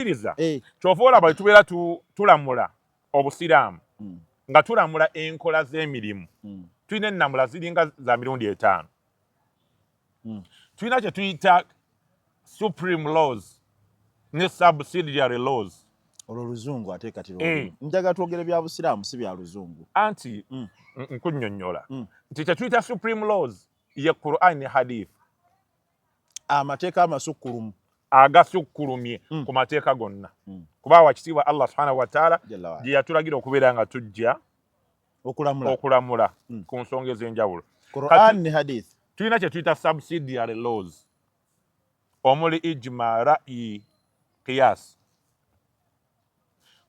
Kkiriza. Kyova olaba bwe tubeera tulamula Obusiraamu, nga tulamula enkola z'emirimu, tulina ennamula ziringa za mirundi 5. Tulina kye tuyita supreme laws ne subsidiary laws. Olwo luzungu ate kati njagala twogere bya Busiraamu, si bya luzungu. Anti nkunnyonnyola nti kye tuyita supreme laws ye Quran ne Hadith. Amateeka amasukkulumu. Agasukkulumye ku mateeka gonna. Kuba wakitiibwa Allah subhanahu wa ta'ala gye yatulagira okubeera nga tujja okulamula ku nsonga ez'enjawulo. Quran ne Hadith. Tulina kye tuyita subsidiary laws omuli ijma, ra'yi, qiyas.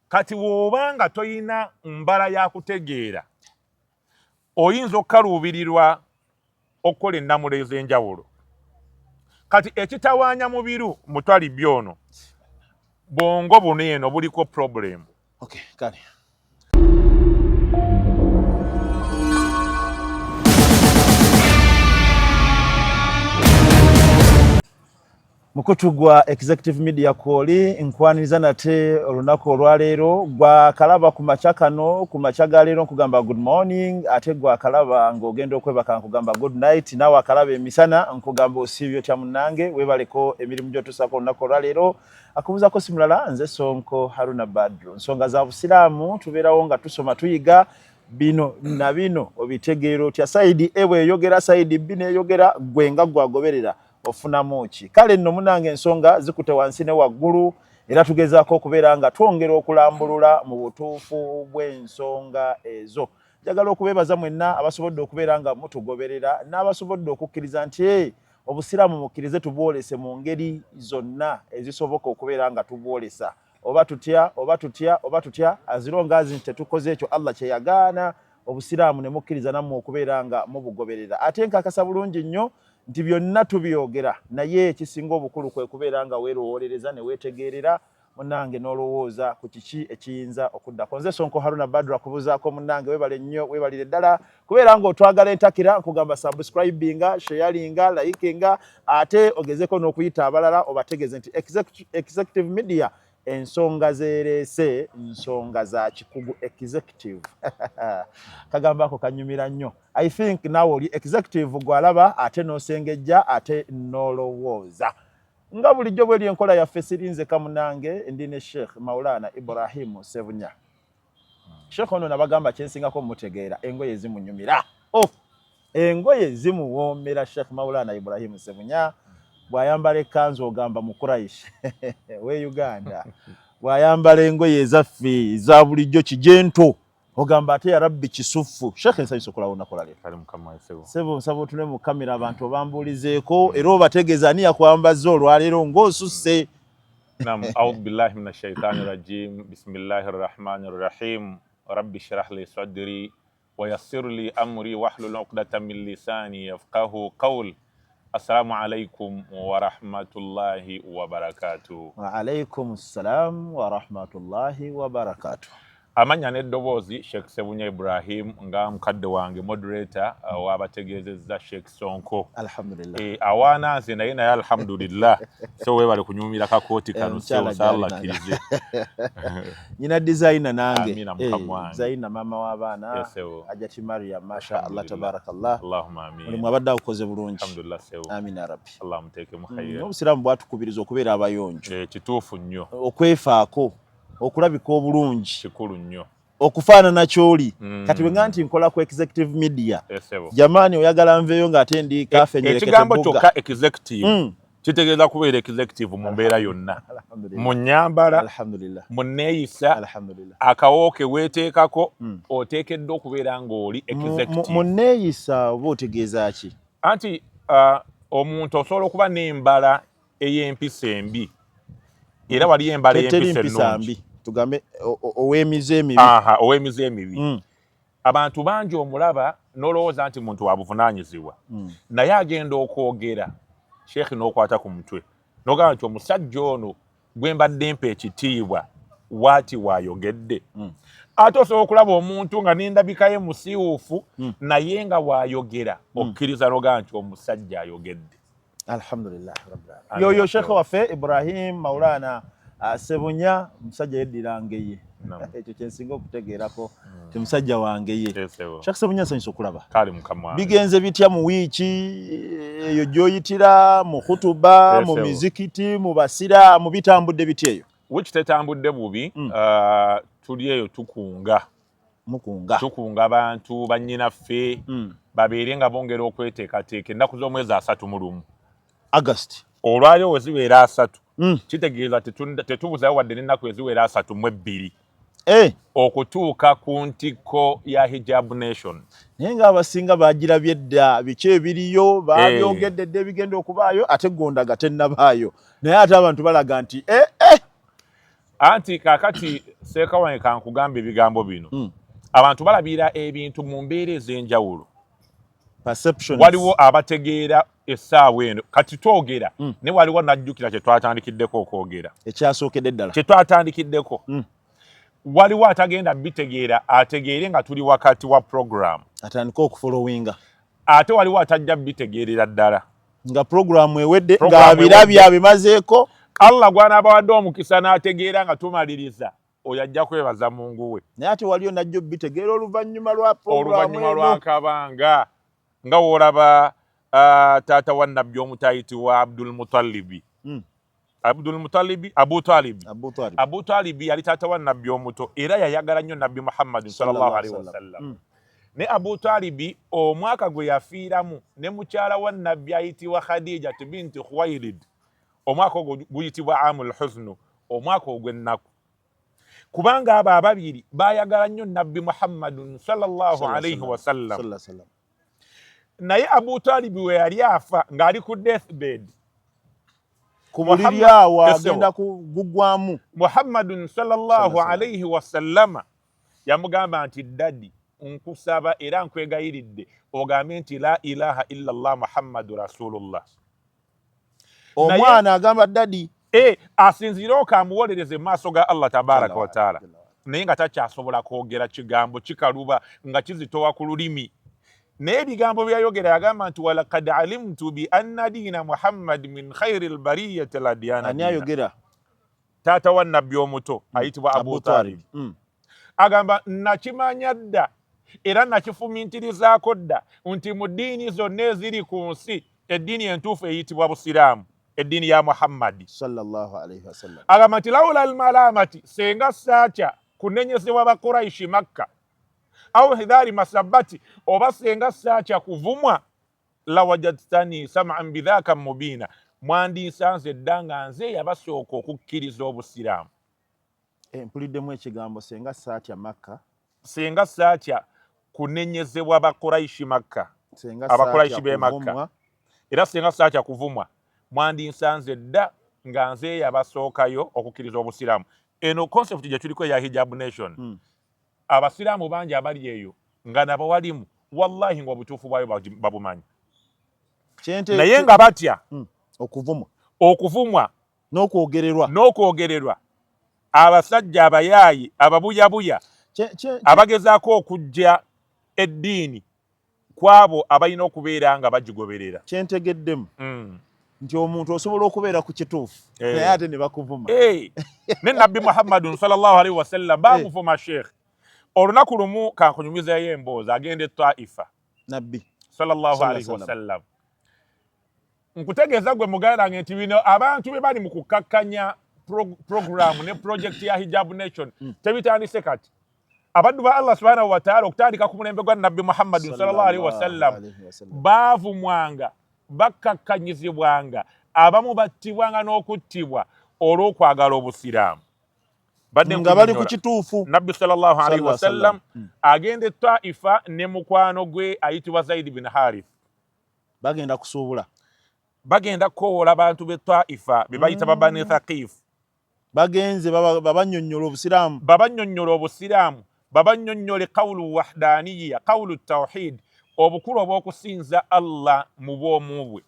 Kati bw'oba nga toyina mbala ya kutegeera, oyinza okukaluubirirwa okukola ennamula ez'enjawulo. Kati ekitawaanya Mubiru mutwalibbi ono, bwongo buno eno buliko problem. Okay, kale. Mukutu gwa Executive Media Kwoli, nkwaniriza nate olunaku olwaleero. Gwakalaba ku makya kano, ku makya ga leero nkugamba good morning, ate gwakalaba ng'ogenda okwebaka nkugamba good night, naawe akalaba emisana nkugamba osiibye otya munnange, weebaleko emirimu gy'otuusaako olunaku olwaleero. Akubuuzako si mulala nze Sonko Haruna Badru. Nsonga za Busiraamu tubeerawo nga tusoma tuyiga bino na bino, obitegeera otya? Side A bw'eyogera, side B n'eyogera, ggwe nga gwagoberera ofunamu ki? Kale nno munange ensonga zikute wansi ne waggulu, era tugezaako okubeera nga twongera okulambulula mu butuufu bw'ensonga ezo. Njagala okubeebaza mwenna abasobodde okubeera nga mutugoberera n'abasobodde okukkiriza nti Obusiraamu mukkirize tubwolese mu ngeri zonna ezisoboka okubeera nga tubwolesa. Oba tutya, oba tutya, oba tutya, as long as nti tetukoze ekyo Allah kye yagaana, Obusiraamu ne mukkiriza nammwe okubeera nga mubugoberera. Ate nkakasa bulungi nnyo nti byonna tubyogera, naye ekisinga obukulu kwe kubeera nga weerowoolereza ne weetegeerera munnange n'olowooza ku kiki ekiyinza okuddako. Nze Sonko Haruna Badru akubuuzaako munnange, weebale nnyo, weebalire ddala kubeera ng'otwagala entakira. Nkugamba subscribinga, sharinga, likinga, ate ogezeko n'okuyita abalala obategeeze nti Executive Media ensonga zeereese nsonga za kikugu. Executive kagamba ako kanyumira nnyo. I think naawe oli executive gwalaba ate n'osengejja ate n'olowooza. Nga bulijjo bweri enkola yaffe, sirinzeka munange, ndi ne Sheikh Maulana Ibrahimu Sebunya. Sheikh ono nabagamba kyensingako mutegeera, engoye zimunyumira. Oh, engoye zimuwoomera. Sheikh Maulana Ibrahimu Sebunya bw'ayambala ekkanzu ogamba mu Quraish we Uganda, bw'ayambala engoye ezaffe eza bulijjo kijento ogamba ate ya Rabbi kisuffu. Sheikh, nsanyusa okulaba olunaku olwaleero. Sebo, nsaba otune mu kamera abantu obambuulizeeko era obategeeza ani yakwambazza olwaleero ng'osusse. Nam, audhu billahi minash shaitani rajim, bismillahi rahmani rahim, rabbi shrah li sadri wa yassir li amri wahlul uqdatan min lisani yafqahu qawl. Assalamu alaikum wa rahmatullahi wa barakatuh. Wa alaikum salam wa rahmatullahi wa barakatuh. Amanya n'eddoboozi Sheikh Sebunya Ibrahim, nga mukadde wange moderator wabategeezezza Sheikh Sonko. Alhamdulillah. Awaana nze naye alhamdulillah. So weebale kunyumira kakooti kano, so Allah akkirize. Nyina designer nange. Amina, mukama wange. Designer mama w'abaana. Yes, sebo. Ajati Mariam, masha Allah, tabarakallah. Allahumma amin. Mulimu abadde awukoze bulungi. Alhamdulillah, sebo. Amina rabbi. Allah muteekemu khayira. Obusiraamu bwatukubiriza okubeera abayonjo. Kituufu nnyo. Okwefaako, okulabika obulungi. Kikulu nnyo. Okufaanana ky'oli. Kati bwe nga nti nkola ku Executive Media. Jamaani, oyagala nveeyo ng'ate ndi kafenyerekete. Ekigambo kyokka executive kitegeeza kubeera executive mu mbeera yonna, mu nnyambala, Alhamdulillah. mu nneeyisa, Alhamdulillah. akawooke weeteekako, oteekeddwa okubeera ng'oli executive. Mu nneeyisa oba otegeeza ki? Anti omuntu osobola okuba n'embala ey'empisa embi, era waliyo embala Teri ey'empisa mpisa ennungi. mbi, tugambe ow'emize emibi. Aha, ow'emize emibi. Abantu bangi omulaba n'olowooza nti muntu wa buvunaanyizibwa, naye agenda okwogera, sheekhi, n'okwata ku mutwe n'ogamba nti omusajja ono gwe mbadde mpa ekitiibwa waati waayogedde. Ate osobola okulaba omuntu nga n'endabika ye musiiwuufu, naye nga waayogera okkiriza n'ogamba nti omusajja ayogedde. Alhamdulillah rabbil alamin. Amina. Yoyo shekhe waffe Ibrahim Maulana. Sebunya musajja yeddira Ngeye, ekyo kyensinga okutegeerako ti musajja wa Ngeye. Sheikh Sebunya, nsanyusa okulaba. Kale mukama wange. Bigenze bitya mu wiiki eyo gy'oyitira mu khutuba, mu mizikiti, mu basiraamu? Bitambudde bitya eyo? Wiiki tetambudde bubi. Tuli eyo tukunga. Mukunga? Tukunga abantu bannyinaffe babeere nga bongera okweteekateeka ennaku z'omwezi 31. August. Olwaliro we zibeera 30, kitegeeza tetubuzayo wadde n'ennaku eziwera 32 okutuuka ku ntikko ya Hijab Nation. Naye ng'abasinga bagirabye dda, biki ebiriyo babyogedde dda ebigenda okubaayo, ate gondaga tennabaayo, naye ate abantu balaga nti eh, eh. Anti kaakati seeka wange, kankugamba ebigambo bino. Abantu balabira ebintu mu mbeera ez'enjawulo. Perceptions. Waliwo abategeera essaawa eno kati twogera, ne waliwo najjukira kye twatandikiddeko okwogera. Ekyasookedde ddala. Kye twatandikiddeko. Waliwo atagenda bitegeera, ategeere nga tuli wakati wa program, atandike okufollowinga. Ate waliwo atajja bitegeerera ddala nga programu ewedde, Programu ng'abirabye, ewedde. Abimazeeko. Allah gw'anaabawadde omukisa n'ategeera nga tumaliriza, oyo ajja kwebaza Mungu we. Naye ate waliyo najja obitegeera oluvannyuma lwa programu oluvannyuma eno. Lwakabanga nga woolaba taata wa nabbi omuto ayitibwa Abdul Mutalibi. Abdul Mutalibi, Abu Talibi. Abu Talib. Abu Talibi yali taata wa nabbi omuto era yayagala nnyo nabbi Muhammadi sallallahu alaihi wasallam. Ne Abu Talibi omwaka gwe yafiiramu ne mukyala wa nabbi ayitibwa Khadija binti Khuwailid, omwaka ogwo guyitibwa amul huznu, omwaka ogw'ennaku, kubanga abo ababiri bayagala nnyo nabbi Muhammadun sallallahu alaihi wasallam. Sallallahu alaihi wasallam. Naye Abu Talibi we yali afa ng'ali ku deathbed, ku buliri awo, Yes, agenda kugugwamu, Muhammadun sallallahu Sallallahu alaihi wasallama yamugamba nti, "Daddy, nkusaba era nkwegayiridde ogambe nti la ilaha illallah Muhammadu rasulullah." Omwana agamba daddy. E, asinziire oko amuwolereze mu maaso ga Allah tabaraka wataala, naye nga takyasobola kwogera kigambo, kikaluba nga kizitowa ku lulimi. Naye ebigambo byayogera yagamba nti, "Walakad alimtu bi anna diina Muhammad min khairi lbariyati ladyana." Ani ayogera? Taata wa nabbi omuto ayitibwa Abu Talib. Agamba, "Nakimanya dda era nakifumintirizaako dda nti mu ddiini zonna eziri ku nsi, eddiini entuufu eyitibwa Busiraamu, eddiini ya Muhammadi." Sallallahu alaihi wasallam. Agamba nti, "Laula almalamati, senga saatya kunenyezebwa Bakuraishi Makka, au hidhari masabati, oba senga saatya kuvumwa, lawajadtani saman bidhaka mubina, mwandinsanze dda nga nze yabasooka okukkiriza Obusiraamu." Eh, mpuliddemu ekigambo senga saatya Makka. Senga saatya kunenyezebwa Bakuraishi Makka, senga Abakuraishi saatya b'e Makka, kuvumwa. Era senga saatya kuvumwa, mwandinsanze dda nga nze yabasookayo okukkiriza Obusiraamu. Eno concept gye tuliko eya Hijab Nation, abasiraamu bangi abali eyo nga nabawalimu, wallahi, nga obutuufu bwayo babumanyi, naye nga batya okuvumwa. Okuvumwa. N'okwogererwa. N'okwogererwa abasajja abayaayi ababuyabuya abagezaako okujja eddiini kwabo abalina okubeera nga bagigoberera. Kyentegeddemu nti omuntu osobola okubeera ku kituufu, naye ate ne bakuvuma. Eh, ne nabbi Muhammadun sallallahu alaihi wasallam bamuvuma. Sheikh, olunaku lumu kankunyumizayo emboozi, agenda e Taifa. Nabbi. Sallallahu Sallallahu alaihi wasallam. Nkutegeeza gwe muganda wange nti bino abantu be bali mu kukakkanya program ne project ya Hijab Nation tebitandise kati. Abaddu ba Allah subhanahu wataala, okutandika ku mulembe gwa nabbi Muhammadin sallallahu alaihi wasallam, alaihi wasallam. Baavumwanga, bakkakkanyizibwanga, abamu battibwanga n'okuttibwa olw'okwagala Obusiraamu. Badde nga bali ku nkunyonnyola. kituufu. Nabbi sallallahu alaihi Sallallahu wasallam wasallam. agenda e Taifa ne mukwano gwe ayitibwa Zaidi bin Harith. Bagenda kusuubula. Bagenda kukowoola abantu b'e Taifa be bayita Babani Thaqif. Bagenze babannyonnyola Obusiraamu. Babannyonnyola Obusiraamu, babannyonnyole qawulu wahdaniya, qawulu tawhid, obukulu obw'okusinza Allah mu bwomu bwe,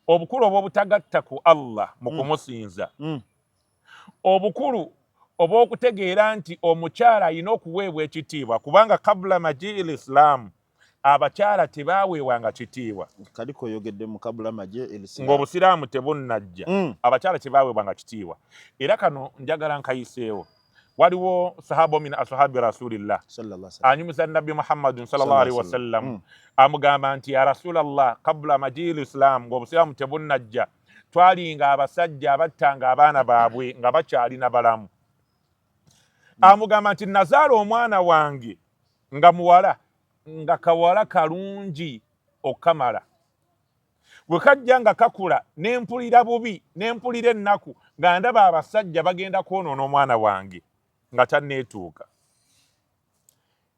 obukulu obw'obutagatta ku Allah mu kumusinza, obukulu obw'okutegeera nti omukyala alina okuweebwa ekitiibwa, kubanga kabula majii lislaamu Abakyala tebaweewanga kitiibwa. Kaliko oyogedde mu kabula magye elisiraamu. Ng'obusiraamu tebunnajja. Abakyala tebaweebwanga kitiibwa. Era kano njagala nkayiseewo. Waliwo sahaba min ashabi rasulillah anyumiza Nabbi Muhammadun sallallahu alaihi wasallam, amugamba nti ya Rasulallah, qabula majili islam, ng'obusiraamu tebunnajja, twalinga abasajja abattanga abaana baabwe nga bakyalina balamu. Amugamba nti nazaala omwana wange nga muwala, nga kawala kalungi okukamala. Bwe kajja nga kakula, nempulira bubi, nempulira ennaku nga ndaba abasajja bagenda kwonoona omwana wange nga tanneetuuka,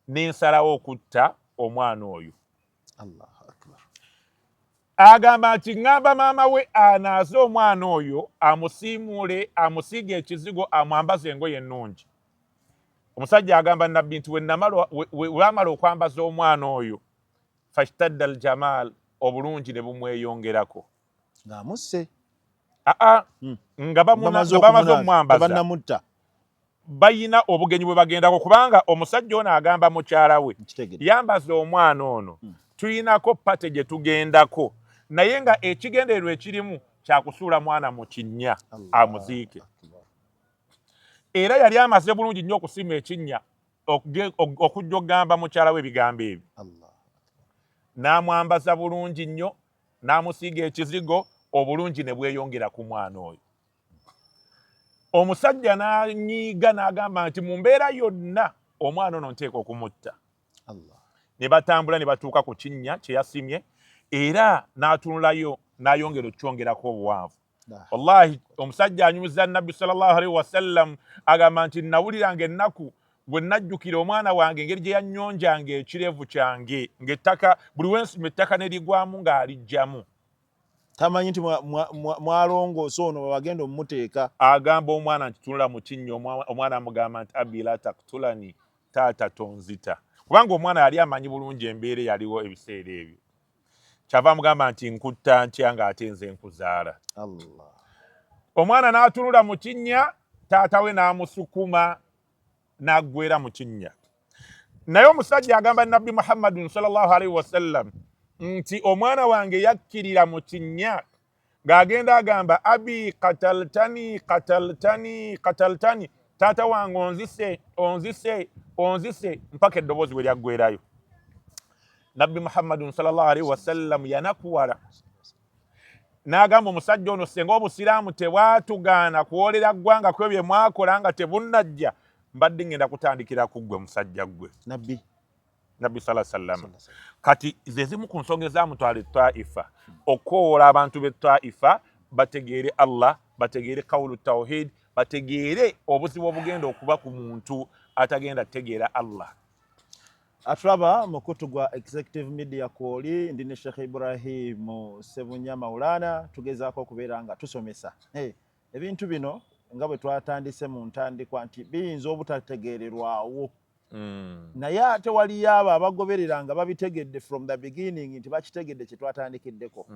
nensalawo okutta omwana oyo. Allahu akbar. Agamba nti ŋŋamba maama we anaaze omwana oyo, amusiimuule, amusiige ekizigo, amwambaze engoye ennungi. Omusajja agamba Nabbi nti we bamala okwambaza omwana oyo, fashtadda aljamal, obulungi ne bumweyongerako. Ng'amusse? Aa, nga bamaze okumwambaza. Tebannamutta. Bayina obugenyi bwe bagendako, kubanga omusajja ono agamba mukyala we, yambaza omwana ono, tuyinako party gye tugendako, naye nga ekigendererwa ekirimu kyakusuula mwana mu kinnya amuziike. Era yali amaze bulungi nnyo okusima ekinnya okujja okugamba mukyala we ebigambo ebyo. N'amwambaza bulungi nnyo, n'amusiiga ekizigo, obulungi ne bweyongera ku mwana oyo. Omusajja n'anyiiga n'agamba nti mu mbeera yonna omwana ono nteeka okumutta. Ne batambula ne batuuka ku kinnya kye yasimye, era n'atunulayo n'ayongera okukyongerako obuwanvu. Wallahi, omusajja anyumiza Nabbi sallallahu alaihi wasallam, agamba nti nawuliranga ennaku bwe najjukira omwana wange, engeri gye yannyonjanga ekirevu kyange, ng'ettaka buli wensima ettaka ne ligwamu ng'alijjamu. Tamanyi nti mwalongoosa ono wewagenda omumuteeka. Agamba omwana nti tunula mu kinnya. Omwana amugamba nti abi la taktulani, taata tonzita, kubanga omwana yali amanyi bulungi embeera eyaliwo ebiseera ebyo. Kyava amugamba nti nkutta ntya ng'ate nze nkuzaala? Omwana n'atunula mu kinnya, taata we n'amusukuma n'aggwera mu kinnya. Naye omusajja agamba Nabbi Muhammadun sallallahu alaihi wasallam nti omwana wange yakkirira mu kinnya ng'agenda agamba abi kataltani kataltani kataltani, taata wange onzise, onzise, onzise, mpaka eddoboozi bwe lyaggwerayo. Nabbi Muhammadun sallallahu alaihi wasallam yanakuwala n'agamba omusajja ono, senga obusiraamu tebwatugaana kuwolera ggwanga ku ebyo mwakola nga tebunnajja, mbadde ngenda kutandikira ku ggwe musajja ggwe. Nabbi. Nabbi sala sallama. Kati ze zimu ku nsonga ezamutwala Etaifa, okukowoola abantu b'Etaifa bategeere Allah, bategeere kawulu tawhid, bategeere obuzibu obugenda okuba ku muntu atagenda kutegeera Allah. Atulaba mukutu gwa Executive Media kwoli, ndi ne Sheikh Ibrahim Sebunya Maulana, tugezaako okubeera nga tusomesa. Hey, ebintu bino nga bwe twatandise mu ntandikwa nti biyinza obutategeererwawo, naye ate waliyo abo abagoberera nga babitegedde from the beginning nti bakitegedde kye twatandikiddeko.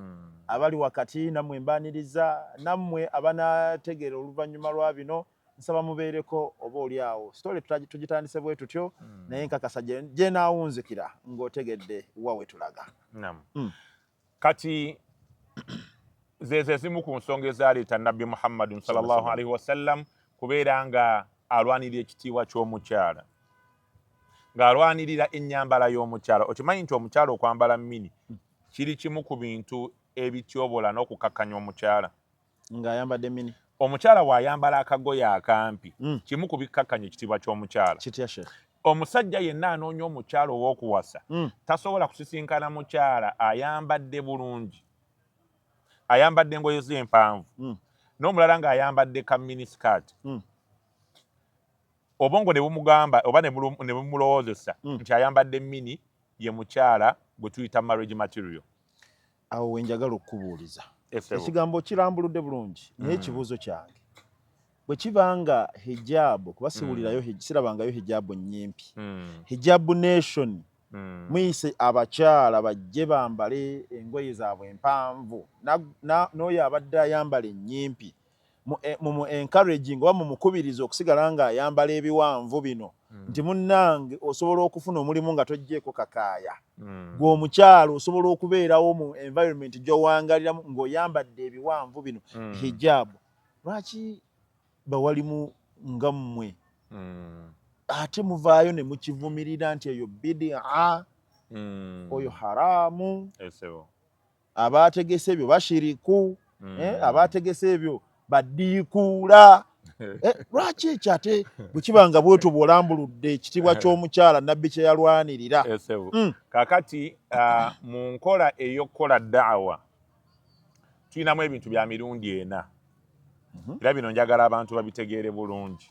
Abali wakati nammwe mbaaniriza, nammwe abanaategeera oluvannyuma lwa bino nsaba mubeereko oba oli awo. Story tugitandise bwe tutyo, naye nkakasa gye naawunzikira ng'otegedde wa we tulaga. Kati zezo ezimu ku nsonga ezaleeta Nabbi Muhammadun sallallahu alaihi wasallam kubeera nga alwanirira ekitiibwa ky'omukyala, ng'alwanirira ennyambala y'omukyala. Okimanyi nti omukyala okwambala mini kiri kimu ku bintu ebityobola n'okukakkanya omukyala? Ng'ayambadde mini? Omukyala bw'ayambala akagoye akampi, kimu ku bikkakkanya ekitiibwa ky'omukyala. Kitya, Sheikh? Omusajja yenna anoonya omukyala ow'okuwasa tasobola kusisinkana mukyala ayambadde bulungi, ayambadde engoye z'empanvu, n'omulala ng'ayambadde ka miniskirt, obwongo ne bumugamba oba ne bumulowoozesa nti ayambadde mini ye mukyala gwe tuyita marriage material. Awo wenjagala okukubuuliza. Ekigambo kirambuludde bulungi, naye ekibuuzo kyange, bwe kiba nga hijabu, kuba siwulirayo, sirabangayo hijabu nnyimpi, Hijab Nation, muyise abakyala bajje bambale engoye zaabwe empanvu, n'oyo abadde ayambala ennyimpi. Mu encouraging oba mumukubiriza okusigala ng'ayambala ebiwanvu bino nti munnange osobola okufuna omulimu nga toggyeeko kakaaya. Gwe omukyalo osobola okubeerawo mu environment gy'owangaliramu ng'oyambadde ebiwanvu bino, hijaabu. Lwaki bawalimu nga mmwe ate muvaayo ne mukivumirira nti eyo bidia, oyo haramu, abategese ebyo bashiriku, abategese ebyo badiikuula? Lwaki ekyo ate bwe kiba nga bwetyo bw'olambuludde ekitiibwa ky'omukyala nabbi kye yalwanirira? Kakati mu nkola ey'okukola daawa tulinamu ebintu bya mirundi ena, era bino njagala abantu babitegeere bulungi.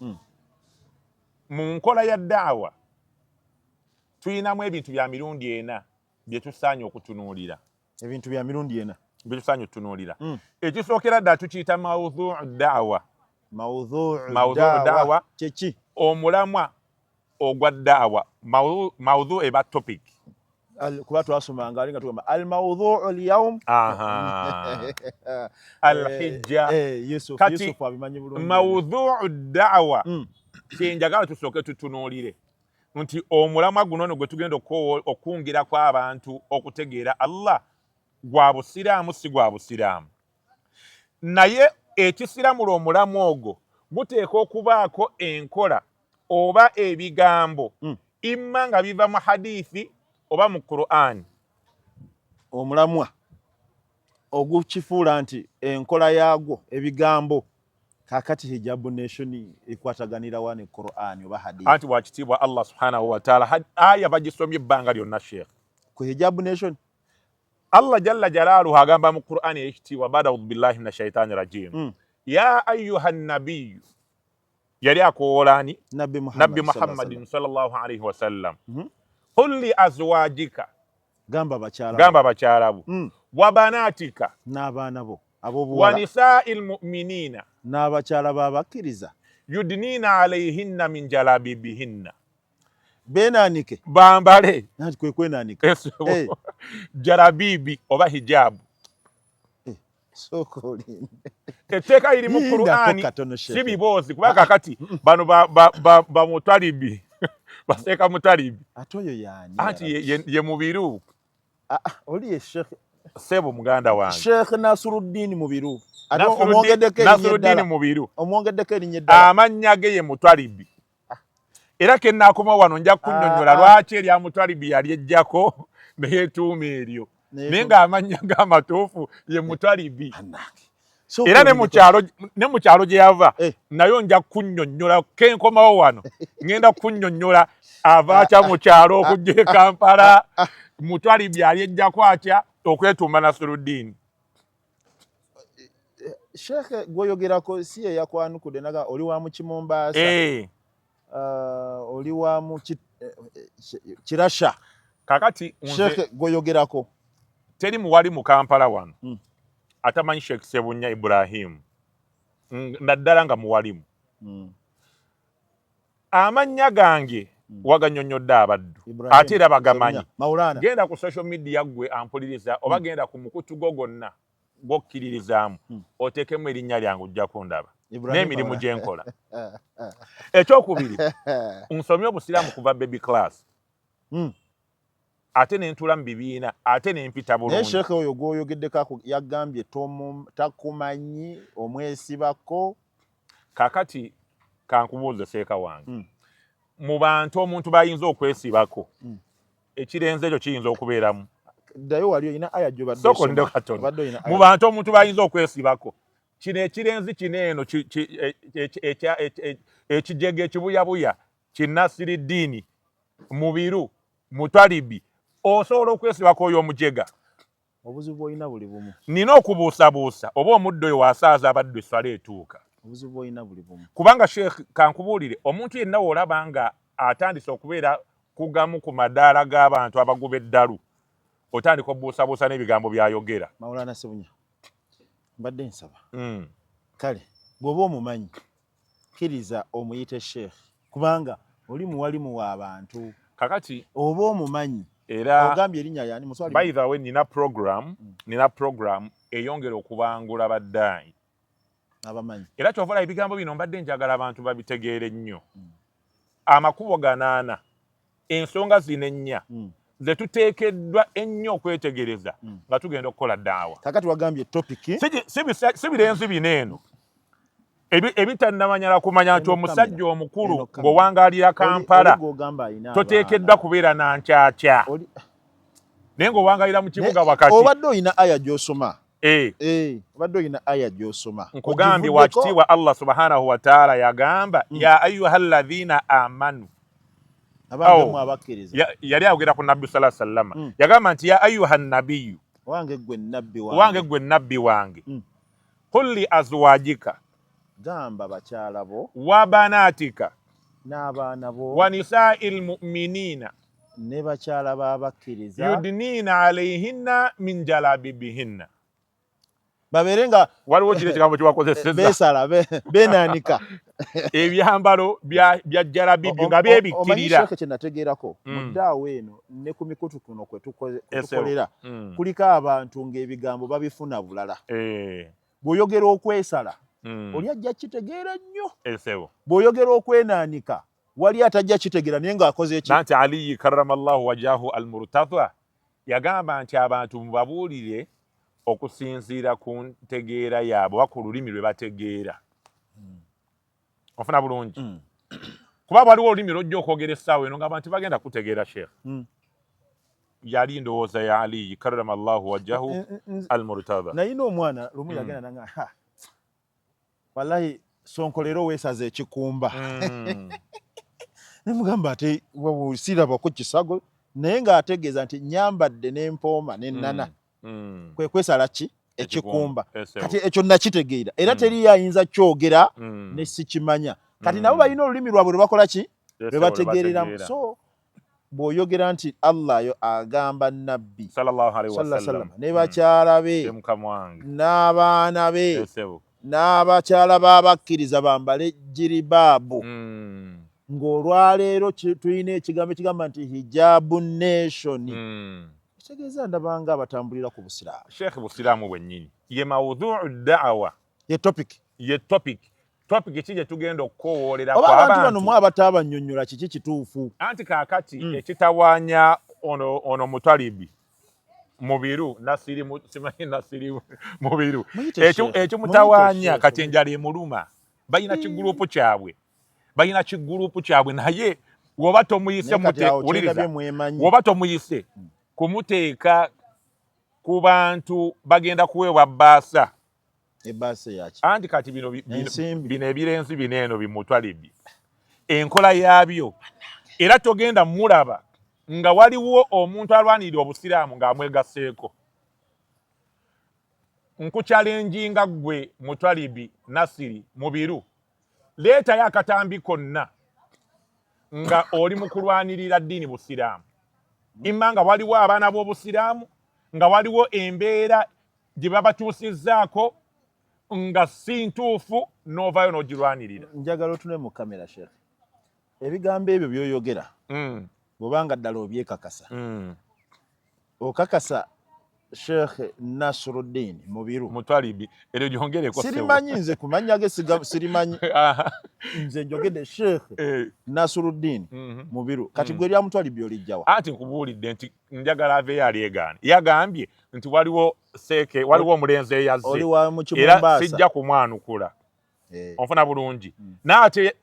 Mu nkola ya daawa tulinamu ebintu bya mirundi ena bye tusaanye okutunuulira. Ebintu bya mirundi ena. Bye tusaanye okutunuulira. Ekisookera ddala tukiyita maudhuu daawa. Maudhuu daawa kyeki? Omulamwa ogwa daawa. Maudhu eba topic. Kuba twasomanga ali nga tugamba almaudhuu lyaum. Alhijja. Kati abimanyi bulungi. Maudhuu daawa kyenjagala tusooke tutunuulire nti omulamwa guno no gwe tugenda okungirako abantu okutegeera Allah gwa busiraamu si gwa busiraamu, naye ekisiramula omulamwa ogwo guteeka okubaako enkola oba ebigambo imma nga biva mu hadithi oba mu Qur'an. Omulamwa ogukifuula nti enkola yaagwo ebigambo. Kakati Hijabu Nation ekwataganira wa ne Qur'an oba hadith? Anti wakitiibwa Allah subhanahu wa ta'ala, aya bagisomye ebbanga lyonna, Sheikh. Ku Hijabu Nation. Allah jalla jalaaluhu agamba mu Qur'an eyekitiibwa, bada audhu billahi min ashaitani rajim, ya ayuha nabiyu, yali akoowola ani? Nabbi Muhammadin sallallahu alaihi wasallam, qul li azwajika, gamba bakyala, gamba bakyala bo, wa banatika, n'abaana bo. Wa nisaai lmuminina, n'abakyala b'abakkiriza, yudnina alaihinna min jalabibihinna. Benanike. Bambale. Kwe kwenanika. Hey. Jarabibi oba hijabu. Etteeka liri mu Qur'ani, si biboozi, kuba kakati bano bamutalibi baseeka mutalibi. Ate oyo yani? Anti ye Mubiru. Oli ye Sheikh. Sebo muganda wange. Sheikh Nasiruddin Mubiru. Nasiruddin Mubiru. Omwongeddeko erinnya eddala. Amannya ge ye Mutalibi, era ke naakoma wano nja kunnyonnyola lwaki erya Mutalibi yali ejjako neyetuuma eryo, naye ng'amannya g'amatuufu ye Mutalibi. Era ne mu kyalo gye yava nayo nja kunnyonnyola. Kenkomawo wano ŋŋenda kunnyonnyola ava atya mu kyalo okujja e Kampala, Mutalibi ali ejjako atya okwetuuma Nasiruddini. Sheikh gwoyogerako si ye yakwanukudde naga oli wa mu Kimumbaasa, oli wa mu Kirasha? Kakati Sheikh gwoyogerako. Teri muwali mu Kampala wano atamanyi Sheikh Sebunya Ibrahim, naddala nga muwalimu. Amannya gange waganyonyodde abaddu, ate era bagamanyi. Genda ku social media, gwe ampuliriza, oba genda ku mukutu gwo gwonna gwokkiririzaamu, oteekemu erinnya lyange, ojja kundaba n'emirimu gye nkola. Ekyokubiri, nsomye obusiraamu kuva baby class, ate nentula mu bibiina, ate nempita bulungi. Naye sheekhe oyo gwoyogeddeko yagambye takumanyi, omwesibako. Kakati kankubuuze, seeka wange, mu bantu omuntu bayinza okwesibako, ekirenzi ekyo kiyinza okubeeramu? Ddayo wali olina aya. Gyobadde katono. Mu bantu omuntu bayinza okwesibako, kino ekirenzi kino eno ekijega ekibuyabuya kinasiriddini Mubiru Mutalibi, osobola okwesibako oyo omujega? Obuzibu bwolina buli bumu. Nina okubuusabuusa oba omuddo oyo wasaaza abaddu esswala etuuka. Obuzibu bwolina buli bumu. Kubanga Sheekh, kankubuulire, omuntu yenna woolaba nga atandise okubeera kugamu ku madaala g'abantu abaguba eddalu, otandika obuusabuusa n'ebigambo byayogera. Maulana Sebunya, mbadde nsaba, kale bw'oba omumanyi, kkiriza omuyite sheekh, kubanga oli muwalimu w'abantu. Kakati oba omumanyi. Era ogambye erinnya yani? Muswali. By the way, nina program, nina program eyongera okubangula baddaayi. Abamanyi. Era kyova ebigambo bino mbadde njagala abantu babitegeere nnyo. Amakubo ganaana, ensonga zino ennya ze tuteekeddwa ennyo okwetegereza nga tugenda okukola ddaawa. Kakati wagambye topic Si birenzi bino eno ebitannamanyala kumanya nti omusajja omukulu ng'owangaalira Kampala toteekeddwa kubeera na nkyakya, naye ng'owangaalira mu kibuga wakati. Obadde olina aya gy'osoma. Obadde olina aya gy'osoma. Nkugambye, wakitiibwa Allah subhanahu wataala yagamba, ya ayuha alladhina amanu. Yali ayogera ku Nabbi sala sallama, yagamba nti ya ayuha nabiyu, wange gwe nabbi wange, wange gwe nabbi wange, qul li azwajika, gamba bakyala bo, wa banatika, n'abaana bo, wa nisaai lmuminina, ne bakyala b'abakkiriza, yudniina alayhinna min jalabibihinna. Babeere nga waliwo kiri ekigambo kiwakozeseza. Beesala, beenaanika. Ebyambalo bya jalabibi nga byebikkirira. Kye nategeerako mu ddaawa eno ne ku mikutu kuno kwe tukolera, kuliko abantu ng'ebigambo babifuna bulala. Bw'oyogera okwesala, oli ajja kitegeera nnyo. Bw'oyogera okwenaanika, wali atajja kitegeera, naye ng'akoze eki. Nanti Aliyi karamallahu wajahu almurtada yagamba nti abantu mubabuulire okusinziira ku ntegeera yaabwe oba ku lulimi lwe bategeera. Ofuna bulungi? Kuba waliwo olulimi lwojja okwogera essaawa eno ng'abantu bagenda kutegeera. Sheekh, yali ndowooza ya Aliyi karamallahu wajahu almurtada. Nayina omwana lumu yagenda nanga, wallahi Sonko leero weesaza ekikumba. Nemugamba ate sirabako kisago, naye ng'ategeeza nti nyambadde n'empooma n'ennana, kwe kwesala ki ekikumba. Kati ekyo nakitegeera era teriyo ayinza kyogera ne sikimanya. Kati nabo balina olulimi lwabwe lwe bakola ki, lwe bategeereramu. So bw'oyogera nti Allah yo agamba Nabbi sallam ne bakyala be n'abaana be n'abakyala b'abakkiriza bambale jiribaabu, ng'olwaleero tulina ekigambo ekigamba nti hijabu nation, kitegeeza ndabanga abatambulira ku busiraamu. Sheekh, busiraamu bwennyini ye maudhuu daawa. Ye topic. Ye topic. Topic ki gye tugenda okukowoolera? Oba abantu bano mu abataabannyonnyola kiki kituufu? Anti kaakati ekitawaanya ono mutalibi Mubiru Nasiri, simanyi Nasiri Mubiru, ekimutawaanya kati enjala emuluma. Balina kigurupu kyabwe, balina kigurupu kyabwe, naye woba tomuyise, wuliriza, woba tomuyise kumuteeka ku bantu bagenda kuweebwa bbaasa. Anti kati bino bino ebirenzi bino eno bimutwalibi enkola yaabyo, era togenda mulaba nga waliwo omuntu alwanirira obusiraamu ng'amwegaseeko. Nkuchallenginga ggwe Mutwalibi Nasiri Mubiru, leetayo akatambi konna nga oli mu kulwanirira ddiini busiraamu, imma nga waliwo abaana b'obusiraamu nga waliwo embeera gye babatuusizzaako nga si ntuufu, n'ovaayo n'ogirwanirira. Njagala otune mu kamera, Sheekh. Ebigambo ebyo by'oyogera, bw'obanga ddala obyekakasa, okakasa Sheekh Nasruddin Mubiru? Mutwalibi, eryo gyongereko. Sirimanyi nze kumanya ge, sirimanyi. Nze njogedde Sheekh Nasruddin Mubiru. Kati gwe lya Mutwalibi olijjawa? Anti nkubuulidde nti njagala aveeyo alyegaane. Yagambye nti waliwo seeke, waliwo omulenzi eyazze, era sijja kumwanukula. Onfuna bulungi? Naye ate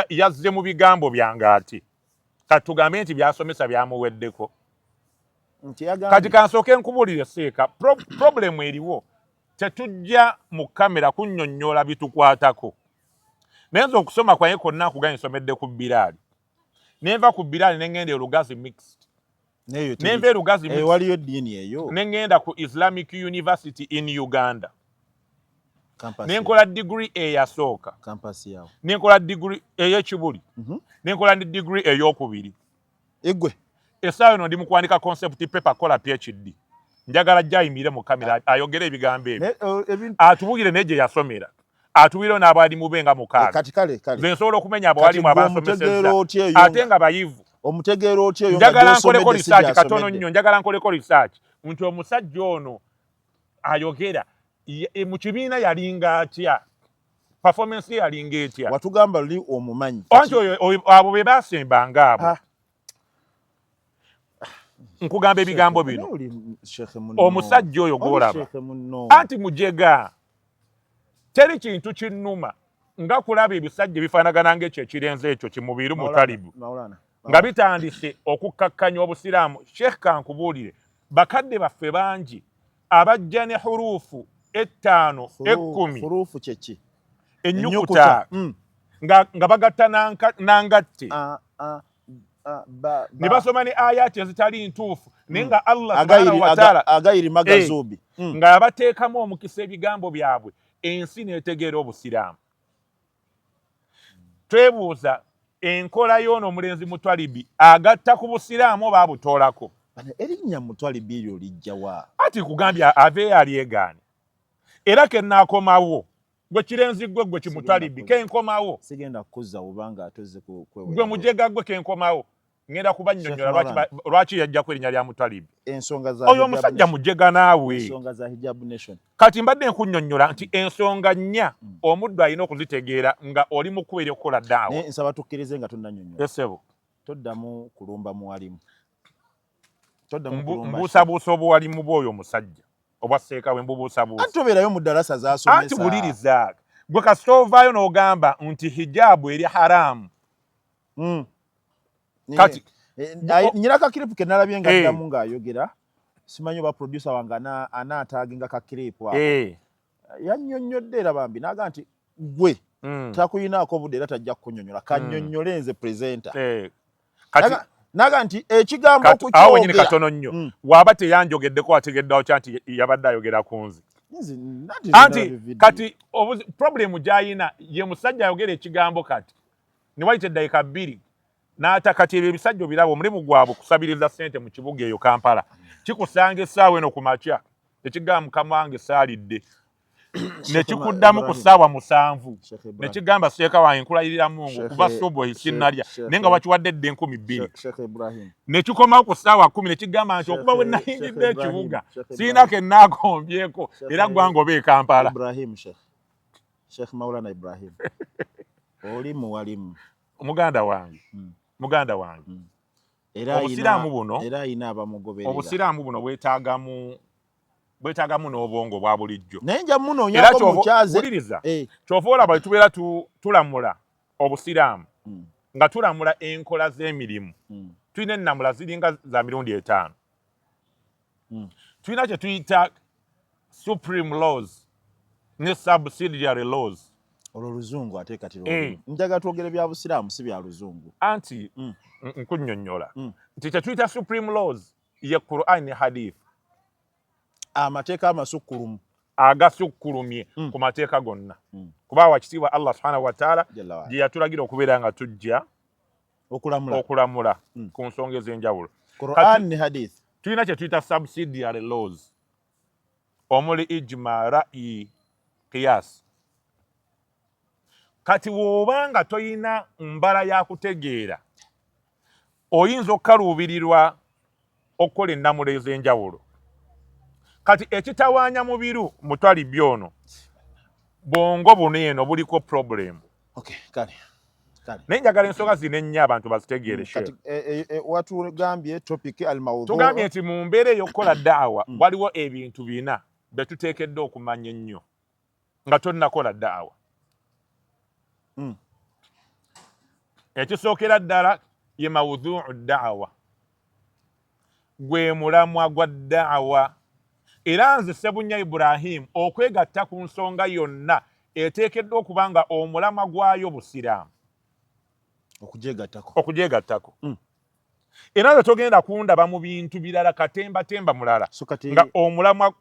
yazze mu bigambo byange, ati kati tugambe nti byasomesa byamuweddeko. Kati kansooke nkubuulire seeka, problemu eriwo, tetujja mu kamera kunnyonnyola bitukwatako, naye nze okusoma kwange konna nkugambye nsomedde ku Biraali, nenva ku Biraali nengenda e Lugazi Mixed, nenva e Lugazi waliyo eddiini eyo. Nengenda ku Islamic University in Uganda, nenkola degree eyasooka, nenkola degree ey'ekibuli, nenkola ne degree eyokubiri. Egwe. Essaawa eno ndi mu kuwandika concept paper, kola PhD. Njagala jayimire mu kamera ayogere ebigambo ebyo, atubugire naye gye yasomera, atubire n'abalimu be nga mukaaga. Nze nsobola okumenya abawalimu abasomesezza ate nga bayivu. Omutegeera otya eyo? Njagala nkoleko research katono nnyo. Njagala nkoleko research nti omusajja ono ayogera mu kibiina yalinga atya. Performance ye yalinga etya? Watugamba luli omumanyi. Anti oyo abo be basembanga abo. Nkugamba ebigambo bino, omusajja oyo gwolaba anti mujega. Teri kintu kinnuma nga kulaba ebisajja ebifaanagana ng'ekyo ekirenzi ekyo kimubiru mutalibu nga bitandise okukkakkanya obusiraamu. Sheekh, kankubuulire, bakadde baffe bangi abajja ne huruufu 5, 10. Huruufu kyeki? Ennyukuta nga bagatta nangatte ne basoma ne ayati ezitali ntuufu, naye nga Allah subhanahu wa ta'ala agayiri magazubi nga abateekamu omukisa ebigambo byabwe, ensi n'etegeera obusiraamu. Twebuuza enkola y'ono omulenzi Mutwalibi agatta ku busiraamu oba abutoolako? Erinnya Mutwalibi eryo lijja wa? Ati kugambye aveeyo alyegaane, era kenaakomawo gwe kirenzi gwe gwe kimutwalibi kenkomawo. Sigenda kukuzza obanga atozze. Gwe mujega gwe kenkomawo, ngenda kubannyonnyola lwaki yajjako erinnya lya Mutwalibi. Ensonga za oyo omusajja mujega naawe. Ensonga za Hijab Nation. Kati mbadde nkunnyonnyola nti ensonga 4 omuddu alina okuzitegeera nga oli mu kkubo ery'okukola daawa. Nsaba tukkirize nga tonnannyonnyola. Esebo. Toddamu kulumba muwalimu. Mbuusabuusa obuwalimu bw'oyo omusajja obwa seeka bwe mbubuusabuusa. Anti tobeerayo mu ddalasa z'asomesa. Anti wuliriza, gwe kasita ovaayo n'ogamba nti hijaabu eri haramu. Kati nyina ka clip ke nalabye nga ddamu ng'ayogera, simanyi oba producer wange anaataaginga ka clip ako. Yannyonnyodde era bambi n'agamba nti gwe takuyinaako obudde era tajja kukunnyonnyola, kannyonnyole nze presenter. Kati Naga nti ekigambo awo wenyini katono nnyo, waaba teyanjogeddeko ategeddewo kya nti yabadde ayogera ku nze. Anti kati problemu gy'ayina ye musajja ayogera ekigambo kati ne wayita eddakiika 2 n'ata. Kati ebyo ebisajja obiraba, omulimu gwabwe kusabiriza ssente mu kibuga eyo Kampala. Kikusanga essaawa eno ku makya ekigamba mukama wange saalidde, nekikuddamu ku ssaawa 7 nekigamba seeka wange nkulayirira Mungu kuva subuhi sinnalya, naye nga wakiwadde edda 2000. Nekikomawo ku ssaawa 10 nekigamba nti okuva bwe nayingidde ekibuga sirina ke naakombyeko, era gwanga oba e Kampala. Sheikh Maulana Ibrahim, oli muwalimu. Muganda wange, muganda wange, obusiraamu buno era ayina abamugoberera. Obusiraamu buno bwetaagamu n'obwongo bwa bulijjo. Naye nja munoonyako mukyaze. Wuliriza, kyova olaba tubeera tulamula obusiraamu nga tulamula enkola z'emirimu. Tulina ennamula ziringa za mirundi 5. Tulina kye tuyita supreme laws ne subsidiary laws. Olwo luzungu ate kati njagala twogere bya busiraamu, si bya luzungu. Anti nkunnyonnyola nti kye tuyita supreme laws ye Quran ne hadith. Amateeka amasukkulumu. Agasukkulumye ku mateeka gonna, kuba wakitiibwa Allah subhanahu wataala gye yatulagira okubeera nga tujja okulamula ku nsonga ez'enjawulo. Quran ne hadith. Tulina kye tuyita subsidiary laws omuli ijma, ra'yi, qiyas. Kati bw'oba nga toyina mbala ya kutegeera, oyinza okukaluubirirwa okukola ennamula ez'enjawulo. Kati ekitawaanya mubiru mutwalibbi ono bwongo buno eno buliko problem. Naye njagala ensonga zino ennyo abantu bazitegeere. Watugambye topic al-mawdhu. Tugambye nti mu mbeera ey'okukola daawa waliwo ebintu 4 bye tuteekeddwa okumanya ennyo nga tonnakola daawa. Ekisookera ddala ye mawudhuu daawa, gwe mulamwa gwa daawa. Era nze Sebunya Ibrahimu okwegatta ku nsonga yonna eteekeddwa okuba nga omulamwa gwayo busiraamu. Okugyegattako. Okugyegattako. Era nze togenda kundaba mu bintu birala katembatemba mulala nga omulamwa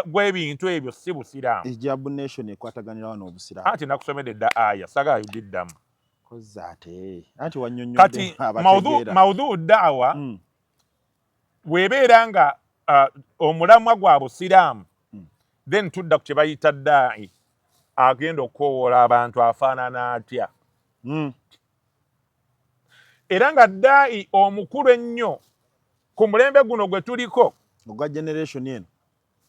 gw'ebintu ebyo si busiraamu. Hijab Nation ekwataganira wano obusiraamu. Anti nakusomedde dda aya, sagala yudiddamu. Ate anti wannyonnyodde. Kati maudhuu daawa bw'ebeera nga omulamwa gwa busiraamu, then tudda ku kye bayita daai agenda okukoowoola abantu afaanana atya. Era nga daai omukulu ennyo ku mulembe guno gwe tuliko ogwa generation eno.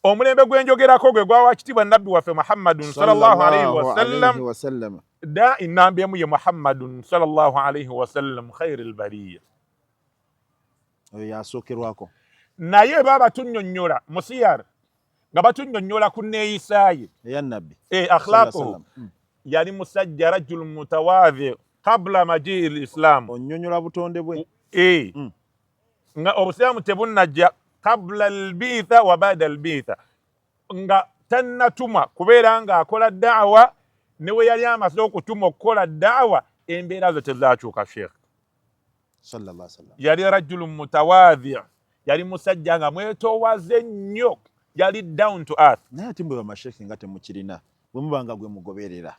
Omulembe gwenjogerako gwe gwawa kitiibwa Nabbi waffe Muhammadun sallallahu alaihi wasallam. Da inamba emu ye Muhammadun sallallahu alaihi wasallam khairil bariya, oyo yasookerwako. Naye baba batunnyonnyola musiyar, nga batunnyonnyola ku neeyisaaye eya Nabbi, akhlaquhu, yali musajja rajul mutawadhi qabla majii lislam. Onnyonnyola butonde bwe. Nga obusiraamu tebunnajja, qabla albiitha wa bada albiitha, nga tannatumwa kubeera ng'akola daawa, ne we yali amaze okutuma okukola daawa, embeera ze tezakyuka. Sheekh yali rajulu mutawadhi, yali musajja nga mwetoowaze nnyo, yali down to earth. Naye ate mbwe bamashekhe nga temukirina bwe muba nga gwe mugoberera.